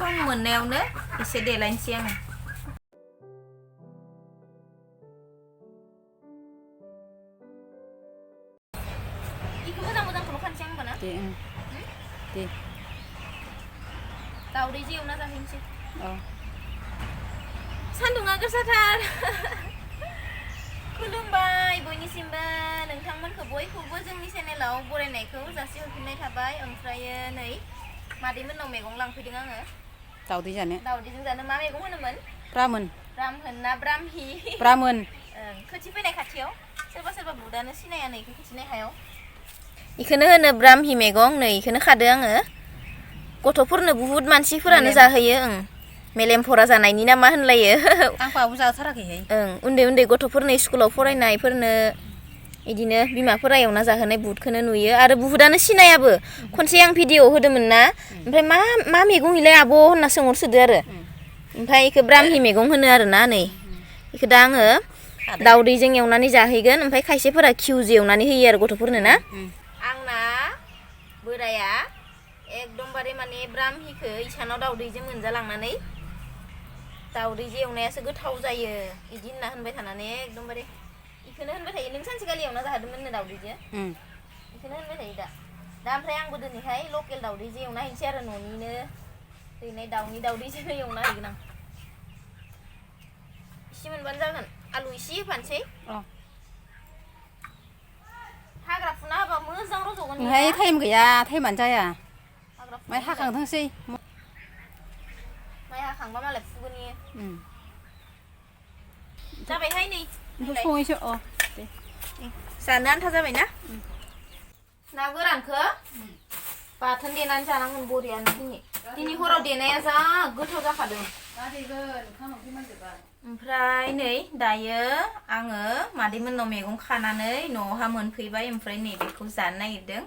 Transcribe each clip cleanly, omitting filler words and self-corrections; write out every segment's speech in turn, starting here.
सम मोननायावनो एसे देलायनोसै आङो इखौ मोजां खानसै आं होमबा ना दे दावदैजों एवना जाहैनोसै सान्दुङा गोसाथार खुलुमबाय बयनिसिमबो नोंथांमोनखौ बयखौबो जोंनि चेनेलाव बरायनायखौ जासिहरफिननाय थाबाय ओमफ्रायो नै मादैमोननाव मैगं लांफैदों आङो दावदैजों जानो मा मैगं होनोमोन ब्राह्मण ना ब्राह्मी खोथि फैनाय खाथियाव सोरबा बुदानो सिनाया नै इखौ खोथिनाय हायाव इखौनो होनो ब्राह्मी मैगं नै इखौनो खादो आङो गथ'फोरनो बुहुद मानसिफोरानो जाहोयो मेलेम फरा जानायनि ना मा होनलायो आं बाबो जाथाराखैहाय उन्दै गथ'फोरनो स्कुलाव फरायनायफोरनो इदिनो बिमाफोरा एवना जाहोनाय बुहुदखौनो नुयो आरो बुहुदानो सिनायाबो खनसे आं भिडिअ होदोंमोन ना ओमफ्राय मा मैगं इलाय आब' होनना सोंहरसोदो आरो ओमफ्राय इखौ ब्राह्मी मैगं होनो आरोना नै इखौ दा आङो दावदैजों एवनानै जाहैगोन ओमफ्राय खायसेफोरा घिउजों एवनानै होयो आरो गथ'फोरनो ना आंना बोराया एकदमबारे माने ब्राह्मीखौ इसानाव दावदैजों मोनजालांनानै दावदैजों एवनायासो गोथाव जायो इदि होनना होनबाय थानानै एकदमबारे इखौनो होनबाय थायो नों सानसेखालि एवना जाहोदोंमोननो दावदैजों इखौनो होनबाय थायो दा ओमफ्राय आंबो दिनैहाय लकेल दावदैजों एवना हैनोसै आरो न'निनो दैनाय दाउनि दावदैजों एवना हैगोन आं इसे मोनबानो जागोन आलु इसे होफानोसै हाग्रा फुना होबा मोजां रज'गोन ओमफ्राय टाइम गैया टाइमानो जाया माइ हाखांथोंसै माइ हाखांबा मालाय फुगोन इयो जाबायहाय नै संहैसो दे जानो आन्था जाबायना ना गोरानखौ बाथोन देनानै जानांगोन बरियानो दिनै हराव देनाया जा गोथाव जाखादों ओमफ्राय नै दायो आङो मादैमोननाव मैगं खानानै न'आवहा मोनफैबाय ओमफ्राय नै बेखौ जानो नागिरदों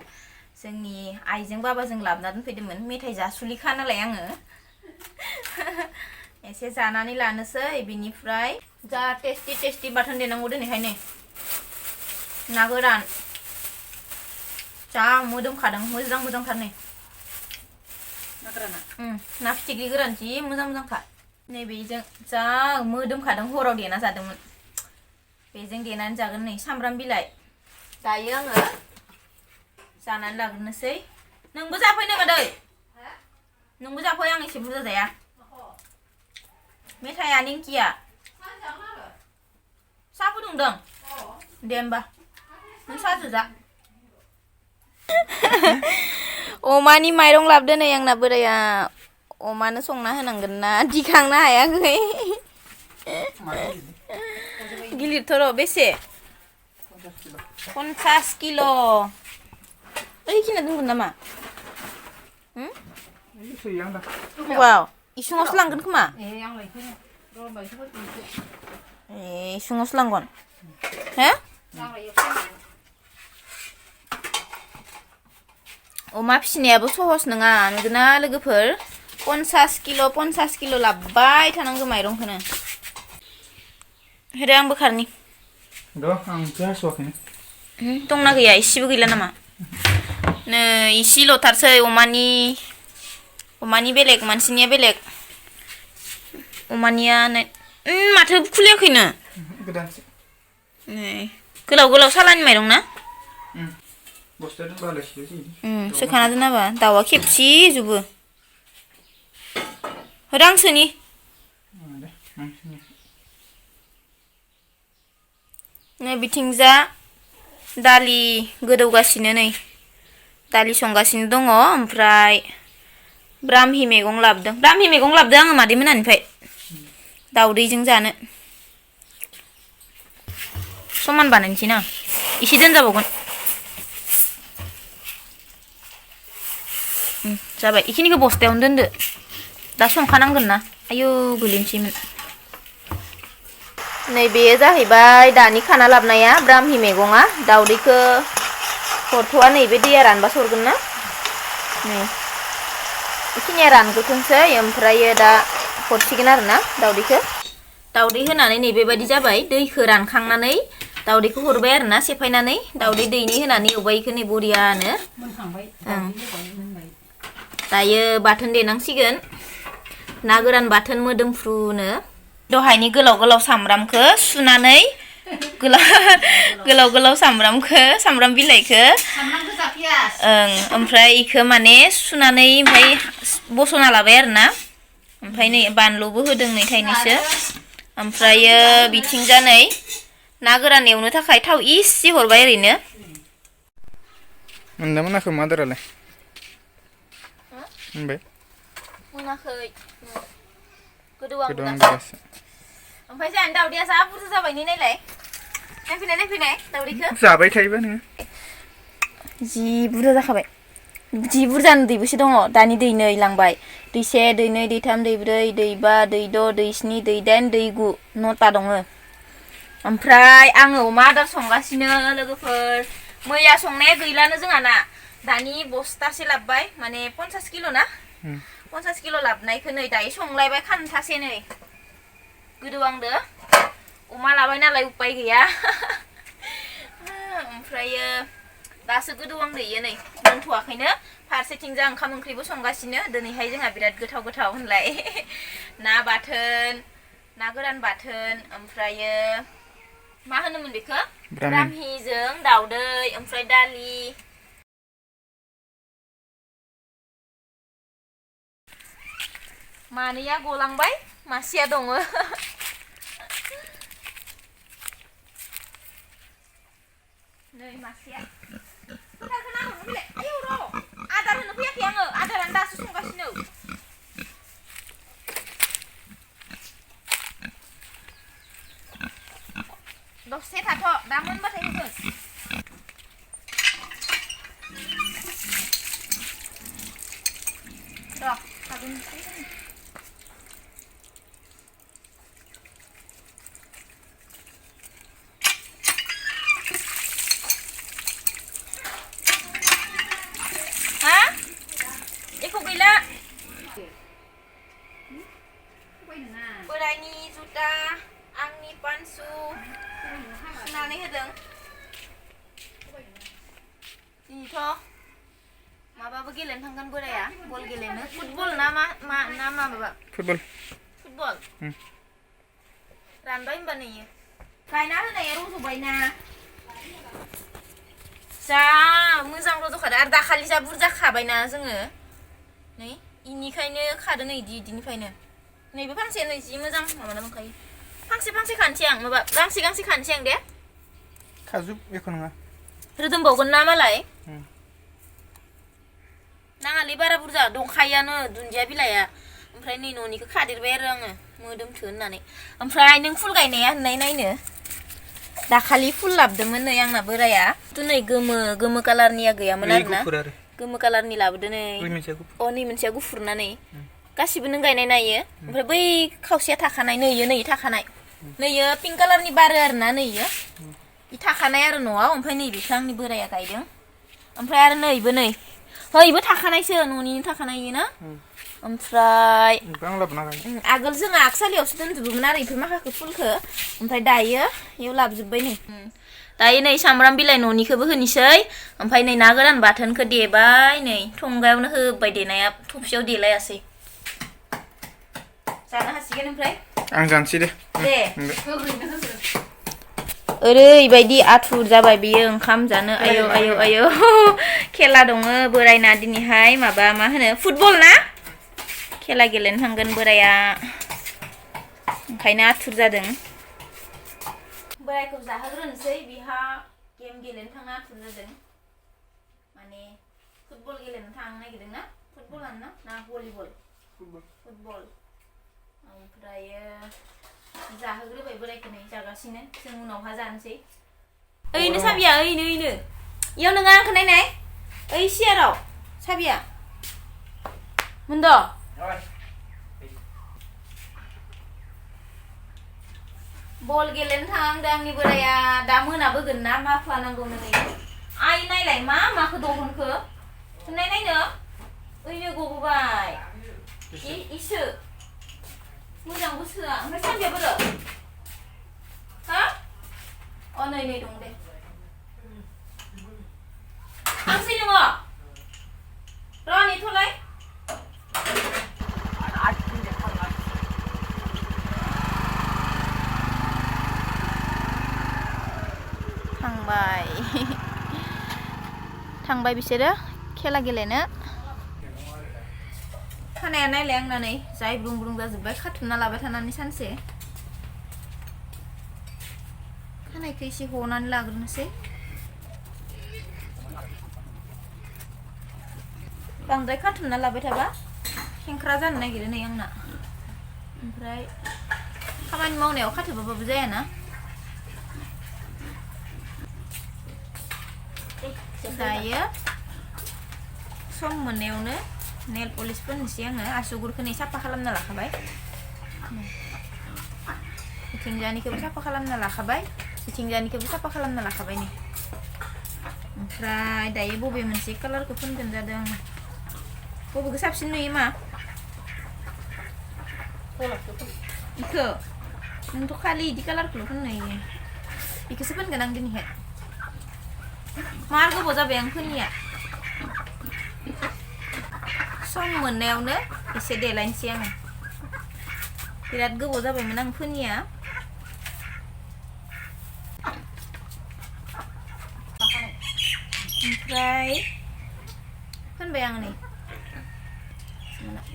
जोंनि आइजों बाबाजों लाबोना दोनफैदोंमोन मेथाइ जासुलिखा नालाय आङो एसे जानानै लानोसै बिनिफ्राय जा टेस्टि बाथोन देनांगौ दिनैहाय नै ना गोरान जा मोदोमखादों मोजांथार नै ना फिथिख्रि गोरान जि मोजांखा नैबेजों जा मोदोमखादों हराव देना जादोंमोन बेजों देनानै जागोन नै सामब्राम बिलाइ दायो आङो जानानै लाग्रोनोसै नोंबो जाफै मादै नोंबो जाफै आं एसे बुरजा जाया मेथाइया निंकिया साहा फुदुंदों दे होमबा नों साहाजों जा अमानि माइरं लाबोदो नै आंना बोराया अमानो संना होनांगोन ना दिखांनो हायाखै गिलिरथ' र' बेसे 50 किल' ओइखिना दोनगोन नामा वाव इसुङावसो लांगोन खोमा इसुङावसो लांगोन हो अमा फिसिनायाबो सहस नङा नंगौना लोगोफोर 50 किल' लाबोबाय थानांगौ माइरंखौनो होदो आं बोखारनि दंना गैया इसेबो गैला नामा नै इसेल'थारसै अमानि बेलेग मानसिनिया बेलेग अमानिया माथो खुलियाखैनो गोलाव सालानि माइरं ना सोखाना दोनाबा दाउआ खेबसे जोबो होदां सोनि नै बिथिंजा दालि गोदौगासिनो नै दालि संगासिनो दङ ओमफ्राय ब्राह्मी मैगं लाबोदों आङो मादैमोननिफ्राय दावदैजों जानो समान बानायनोसै ना एसे दोनजाबावगोन जाबाय इखिनिखौ बस्थायावनो दोनदो दा संखानांगोन ना आयौ गोलैनोसैमोन नै बेयो जाहैबाय दानि खाना लाबोनाया ब्राह्मी मैगङा दावदैखौ हरथ'आ नैबे दैया रानबासो हरगोन ना नै बेखिनिया रानगोथोंसै ओमफ्रायो दा हरसिगोन आरो ना दावदै होनानै नै बेबायदि जाबाय दैखौ रानखांनानै दावदैखौ हरबाय आरो ना सेफायनानै दावदै दैनै होनानै एवबाय इखौ नै बरियानो दायो बाथोन देनांसिगोन ना गोरान बाथोन मोदोमफ्रुनो दहायनि गोलाव गोलाव सामब्रामखौ सुनानै गोलाव गोलाव सामब्राम बिलाइखौ सामब्राम गोजा पियास ओं ओमफ्राय इखो माने सुनानै ओमफ्राय बसना लाबाय आरोना ओमफ्राय नै बानलुबो होदों नै थाइनैसो ओमफ्रायो बिथिंजा नै ना गोरान एवनो थाखाय थाव इसे हरबाय ओरैनो मोनाखै मादारालाय मोनबाय मोनाखै गोदौआं गोदौआं दासो ओमफ्राय जोंहानि दावदैया जा बुरजा जाबाय नायलाय नायफैनाय दावदैखौ जाबाय थायोबा नोङो जि बुरजा जाखाबाय जि बुरजानो दैबोसे दङ दानि दै नै लांबाय दै से दै नै दै थाम दै ब्रै दै बा दै द' दै स्नि दै दाइन दै गु 9ता दङ ओमफ्राय आङो अमा आदार संगासिनो लोगोफोर मैया संनाया गैलानो जोंहाना दानि बस्थासे लाबबाय माने 50 किल' ना 50 किल' लाबनायखौ नै दायो संलायबाय खान्थासे नै गोदौआंदो अमा लाबाय नालाय उपाय गैया ओमफ्रायो दासो गोदौआंदो इयो नै मोनथ'वाखैनो फारसेथिंजा ओंखाम ओंख्रिबो संगासिनो दिनैहाय जोंहा बिराद गोथाव होनलाय ना बाथोन ना गोरान बाथोन ओमफ्रायो मा होनोमोन बेखौ ब्राह्मिजों दाउदै ओमफ्राय दालि मानैया गलांबाय मासेया दङ नै मासेया आयौ र' आदार होनो फैयाखै आङो आदारानो दासो संगासिनो दसे थाथ' दा मोनबाथाय होगोन र' थागोन हा एख' गैला बोरायनि जुता आंनि पानसु सुनानै होदों दिनैथ' माबाबो गेलेनो थांगोन बोराया बल गेलेनो फुटबल ना माबा फुटबल रानबाय होनबा नै गायना होनाया रज'बायना जा मोजां रज'खादों आरो दाखालि जा बुरजा खाबायना जोङो नै इनिखायनो खादो नै इदिनिफ्रायनो नैबे फांसे नै जि मोजां माबाना दंखायो फांसे खानसै आं माबा गांसे खानसै आं दे खाजुब एख' नङा रोदोमबावगोन ना मालाय नाङालै बारा बुरजा दंखायोआनो दुन्दिया बिलाइआ ओमफ्राय नै न'निखौ खादेरबाय आरो आङो मोदोमथो होननानै ओमफ्राय नों फुल गायनाया होननाय नायनो दाखालि फुल लाबोदोंमोन नै आंना बोराया नै गोमो कालारनिया गैयामोन आरोना गोमो कालारनि लाबोदो नै नै मोनसेया गुफुर ना नै गासिबो नों गायनाय नायो ओमफ्राय बै खावसेया थाखानाय नै थाखानाय नैयो पिंक कालारनि बारो आरोना नैयो इ थाखानाय आरो न'आव ओमफ्राय नैबेखौ आंनि बोराया गायदों ओमफ्राय आरो नैबो इबो थाखानायसो न'निनो थाखानाय ना ओमफ्राय आगोल जोङो आगसालियावसो दोनजोबोमोन आरो इफोर माखाखौ फुलखौ ओमफ्राय दायो इयाव लाबोजोब्बाय नै दायो नै सामब्राम बिलाइ न'निखौबो होनोसै ओमफ्राय नै ना गोरान बाथोनखौ देबाय नै थंगायावनो होबाय देनाया थबसियाव देलायासै जानो हासिगोन ओमफ्राय आं जानोसै दे ओरैबायदि आथुर जाबाय बियो ओंखाम जानो आयौ खेला दङ बोरायना दिनैहाय माबा मा होनो फुटबल ना खेला गेलेनो थांगोन बोराया ओंखायनो आथुर जादों बोरायखौ जाहोग्रोनोसै बिहा गेम गेलेनो थांनो आथुर जादों माने फुटबल गेलेनो थांनो नागिरदों ना फुटबलानो ना भलिबल फुटबल ओमफ्रायो जाहोग्रोबाय बोरायखौ नै जागासिनो जों उनावहा जानोसै ओइनो साबिया ओइनो इयाव नोङो आंखौ नायनाय ओइ सियाराव साबिया मोनद' बल गेलेनो थांदों आंनि बोराया दा मोनाबोगोन ना मा खालामनांगौनो नै आइ नायलाय माखौ दहनखो नायनो ओइनो गबोबाय इसे मोजां गोसोआ ओमफ्राय सानसेया बोरो हा नै दं दे आंसै नोङो र' नेथ'लाय थांबाय बिसोरो खेला गेलेनो खानाया नायलाय आंना नै जाय ब्रुं ब्रुं जाजोब्बाय खाथुमना लाबाय थानानै सानसे खानायखौ एसे हनानै लाग्रोनोसै बांद्राय खाथुमना लाबाय थाबा खेंख्रा जानो नागिरो नै आंना ओमफ्राय खामानि मावनायाव खाथोबाबाबो जायाना दायो सम मोननायावनो नेल पलिश फोननोसै आङो आसुगुरखौ नै साफा खालामना लाखाबाय बिथिंजानिखौबो साफा खालामना लाखाबाय बिथिंजानिखौबो साफा खालामना लाखाबाय नै ओमफ्राय दायो बबे मोनसे कालारखौ फोनगोन जादों बबेखौ साबसिन नुयो मा इखौ नोंथ' खालि इदि कालारखौल' फोननो हायो इखौसो फोनगोन आं दिनैहाय मार गोबाव जाबाय आं फोनिया सम मोननायावनो एसे देलायनोसै आङो बिराद गोबाव जाबायमोन आं फोनिया ओमफ्राय फोनबाय आं नै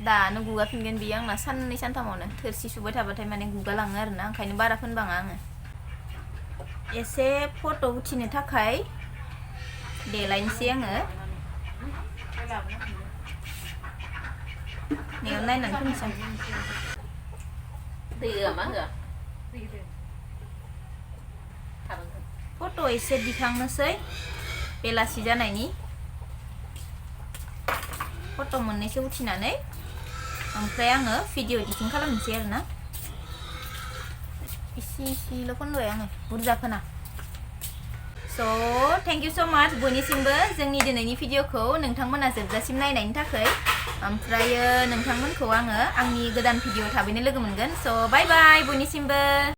दानो गुगाफिनगोन बियो आंना साननै सानथामावनो थोरसि सुबाय थाबाथाय माने गुगालाङो आरोना ओंखायनो बारा फोनबाङा आङो एसे फट' उथिनो थाखाय देलायनोसै आङो नेयाव नायनानै फोनसै फट' एसे दिखांनोसै बेलासि जानायनि फट' मोननैसो उथिनानै ओमफ्राय आङो भिडिअ एडिटिं खालामनोसै आरोना इसेल' फोनबाय आङो बुरजा फोना स' थेंक इउ स' माच बयनिसिमबो जोंनि दिनैनि भिडिअखौ नोंथांमोना जोबजासिम नायनायनि थाखाय ओमफ्रायो नोंथांमोनखौ आङो आंनि गोदान भिडिअ थाबैनो लोगो मोनगोन स' बाय बाय बयनिसिमबो